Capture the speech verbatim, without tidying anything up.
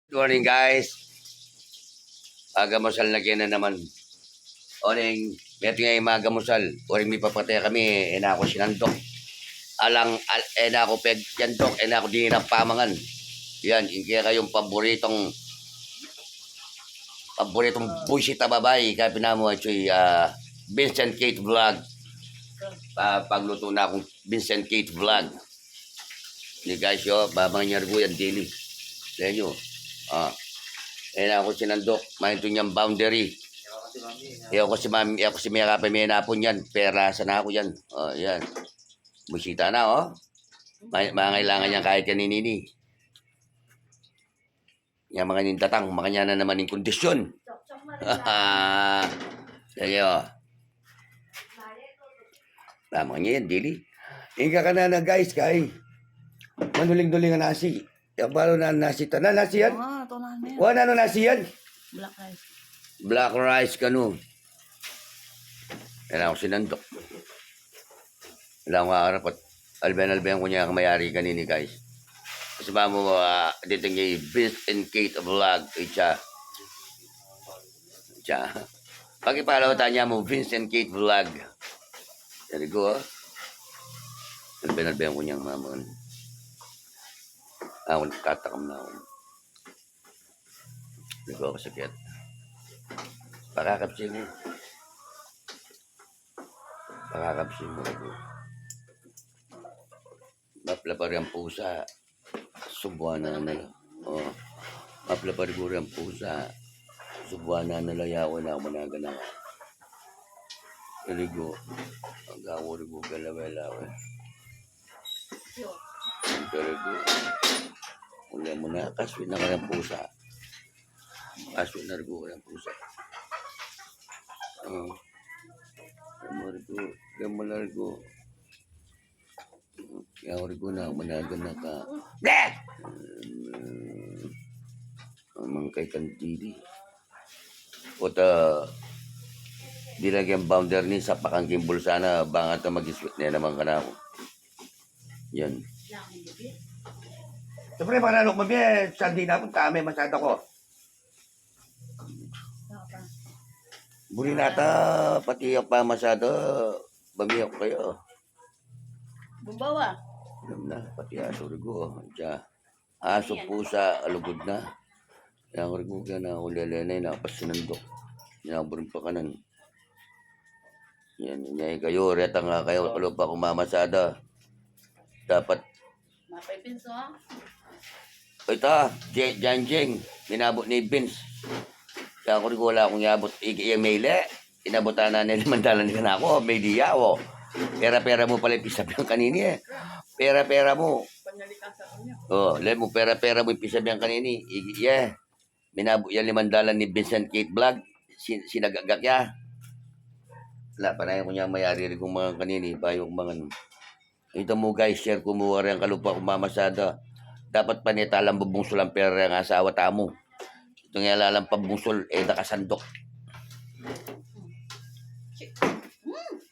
Good morning, guys. Magamusal na kena naman. Oning, metung ya magamusal. Oning mipapate kami, e na ku sinanduk. Alang, al, e na ku peg, sanduk, e na ku dinan pamangan. Yan, ing kekayung paboritong, paboritong buisit a babai, kapin namu, ito, ah, Vincent Kate Vlog. Pa, paglutu na kung Vincent Kate Vlog. Ini guys, o, babangan nya rin ku yan dili. Tingnan yu. Ah. E na ku sinanduk, maintun yang boundary. E ku si mami, e ku si mami, e ku si mami, kapin minapun yan. Perasan na ku yan. O, yan. Bisita na, o. Ma, mangailangan yang kahit kanini. Yang makanyan datang, makanyan na naman ing kondisyon. Sige, o. Tama niya yan, dili. Ing kakanan na, guys, kay manuling-nuling a nasi. Yang balo na nasi, ta na nasi yan? Wa, ito na yan. Wa, nanu nasi yan? Black rice. Black rice kanu. Kailangan ko sinanduk. Kailangan ko arapat. Alben-alben ku nya kamayari kanini, guys. Kasi ba mu, ah, diting kay Vince and Kate Vlog, itsa. Itsa. Paki-follow ta nya mu, Vince and Kate Vlog. There you go, ah. Alben-alben ku nya mamangan. Aku, tatakam na ku. There you go, kasakit. Pakakapsi mu. Pakakapsi mu, there you go. Mapla pa rin pusa. Subuan na na la. O. Mapla pa rin pusa. Subuan na na la, yawe na, managan na. There you go. Agawo, there you go, galawe-lawe. There you go. Uli mu na, kaswit na kayang pusa. Kaswit na, there you go, kayang pusa. O. There you go, there you go. Kaya uri ku na, managan na ka. Bleh! Mangkay kang dili. Kota, di lagi ang boundary ni sa pakang gimbul sana, bang ata mag-sweet na naman ka na ako. Yan. Siyempre, mga nanok, mami, eh, sandi na akong tama, masada ko. Buri nata, pati yung pamasada, bamiyok kayo. Bumbawa. Alam na, pati aso, rigo. Diya. Aso, pusa, alugod na. Yang rigo ka na, ulele na, napasinandok. Yang buring pakanan. Yan, yan kayo, reta nga kayo, kalupa kumamasada. Dapat. Mapay pinso, ha? Ita, Je-, Janjing, minabot ni Vince. Kaya ko rin wala akong yabot, i-, i-, mail eh. Inabutan na nila mandalan ni kanako, may diya, o. Pera-pera mu pala ipisabyan kanini, eh. Pera-pera mu. Panyalikasan ko niya. O, le mu, pera-pera mu ipisabyan kanini. I-, iye. Minabot yan limandalan ni Vincent Kate Vlog. Sin-, sinagagak ya. Wala, panayan ko niya mayari rin kung mga kanini, bayo kung mga ano. Ita mu, guys, share ku mu, ari ang kalupa ku mamasada. Dapat panitalan bubungsul ang pera ng asawa tamu. Itong yalalang pabungsul, e da kasandok.